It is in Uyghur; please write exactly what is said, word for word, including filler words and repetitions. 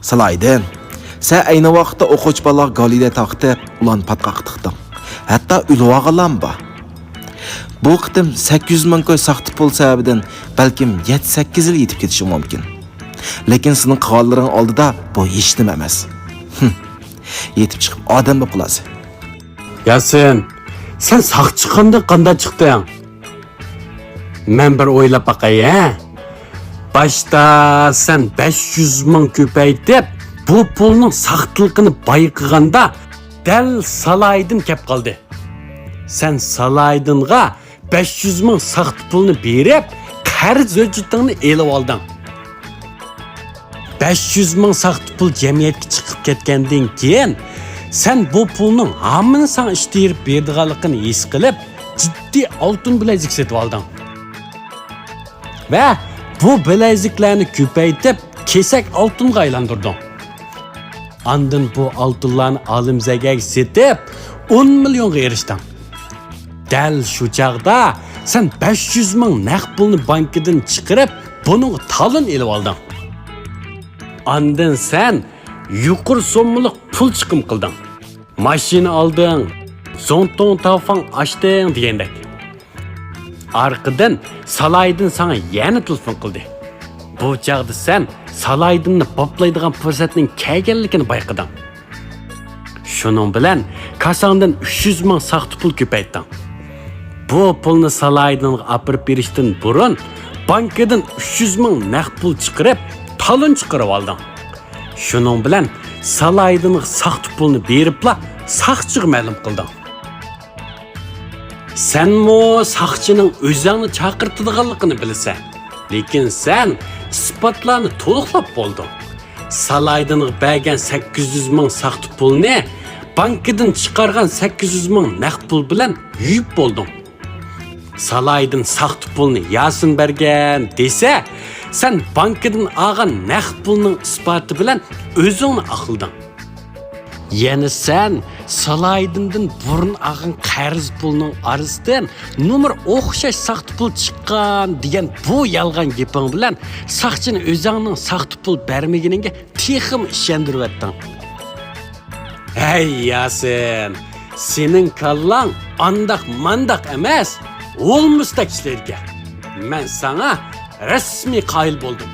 سالاھىدىن، سەن ئەينى ۋاقىتتا ئوقۇغۇچى بالىلارغا گولىدە تارقىتىپ، ئۇلارنى پاتقاققا تىقتىڭ. ھەتتا ئۆلۈۋالغانلارمۇ بار. بۇ قېتىم سەككىز يۈز مىڭ كوي ساختا پۇل سەۋەبىدىن بەلكىم يەتتە-سەككىز يىل يېتىپ كېتىشىڭ مۇمكىن. لېكىن سېنىڭ قىلغانلىرىڭ ئالدىدا بۇ ھېچنېمە ئەمەس. ھىم. يېتىپ چىقىپ ئادەم بولۇپ قالارسەن. ياسىن، سەن ساقچى چىققاندىن قانداق چىقتىڭ؟ مەن بىر ئويلاپ باقاي، ھە؟ باشتا سەن بەش يۈز مىڭ كۆپەيتىپ، بۇ پۇلنىڭ ساختىلىقىنى بايقىغاندا، دەل سالاھىدىن كەپ قالدى. سەن سالاھىدىنغا بەش يۈز مىڭ ساختا پۇلنى بېرىپ، قەرز ھۆججىتىڭنى ئېلىۋالدىڭ. بەش يۈز مىڭ ساختا پۇل جەمئىيەتكە چىقىپ كەتكەندىن كېيىن، سەن بۇ پۇلنىڭ ھامىنى ساڭا ئىشتىيىرىپ بېرىدىغانلىقىنى ھېس قىلىپ، جىددىي ئالتۇن بىلەزۈك سېتىۋالدىڭ. ۋە بۇ بىلەزۈكلەرنى كۆپەيتىپ، كېسەك ئالتۇنغا ئايلاندۇردۇڭ. ئاندىن بۇ ئالتۇنلارنى ئالىمزەگەگە سېتىپ، ئون مىليونغا ئېرىشتىڭ. دەل شۇ چاغدا سەن بەش يۈز مىڭ نەق پۇلنى بانكىدىن چىقىرىپ، بۇنىڭغا تالون ئېلىۋالدىڭ. ئاندىن سەن يۇقىرى سوممىلىق پۇل چىقىم قىلدىڭ. ماشىنا ئالدىڭ، زۇڭتۇڭ تاۋفاڭ ئاچتىڭ دېگەندەك. ئارقىدىن سالاھىدىن ساڭا يەنە تېلېفون قىلدى. بۇ چاغدا سەن سالاھىدىننى باپلايدىغان پۇرسەتنىڭ كەلگەنلىكىنى بايقىدىڭ. شۇنىڭ بىلەن كاساڭدىن ئۈچ يۈز مىڭ ساختا پۇل كۆپەيتتىڭ. بۇ پۇلنى سالاھىدىنغا ئاپىرىپ بېرىشتىن بۇرۇن، بانكىدىن ئۈچ يۈز مىڭ نەق پۇل چىقىرىپ، تالون چىقىرىۋالدىڭ. شۇنىڭ بىلەن سالاھىدىنغا ساختا پۇلنى بېرىپلا، ساقچىغا مەلۇم قىلدىڭ. سەنمۇ ساقچىنىڭ ئۆزۈڭنى چاقىرتىدىغانلىقىنى بىلىسەن. لېكىن سەن ئىسپاتلارنى تولۇقلاپ بولدۇڭ. سالاھىدىنغا بەرگەن سەككىز يۈز مىڭ ساختا پۇلنى بانكىدىن چىقارغان سەككىز يۈز مىڭ نەق پۇل بىلەن يۇيۇپ بولدۇڭ. سالاھىدىن ساختا پۇلنى ياسىن بەرگەن دېسە، سەن بانكىدىن ئالغان نەق پۇلنىڭ ئىسپاتى بىلەن ئۆزۈڭنى ئاقلىدىڭ. يەنە سەن سالاھىدىندىن بۇرۇن ئالغان قەرز پۇلنىڭ ئارىسىدىن نومۇر ئوخشاش ساختا پۇل چىققان دېگەن بۇ يالغان گېپىڭ بىلەن ساقچىنى ئۆزۈڭنىڭ ساختا پۇل بەرمىگىنىڭگە تېخىمۇ ئىشەندۈرۈۋەتتىڭ. ھەي ياسىن، سېنىڭ كاللاڭ ئانداق-مانداق ئەمەس، ھولمىستەك ئىشلەيدىكەن. مەن ساڭا رەسمىي قايىل بولدۇم.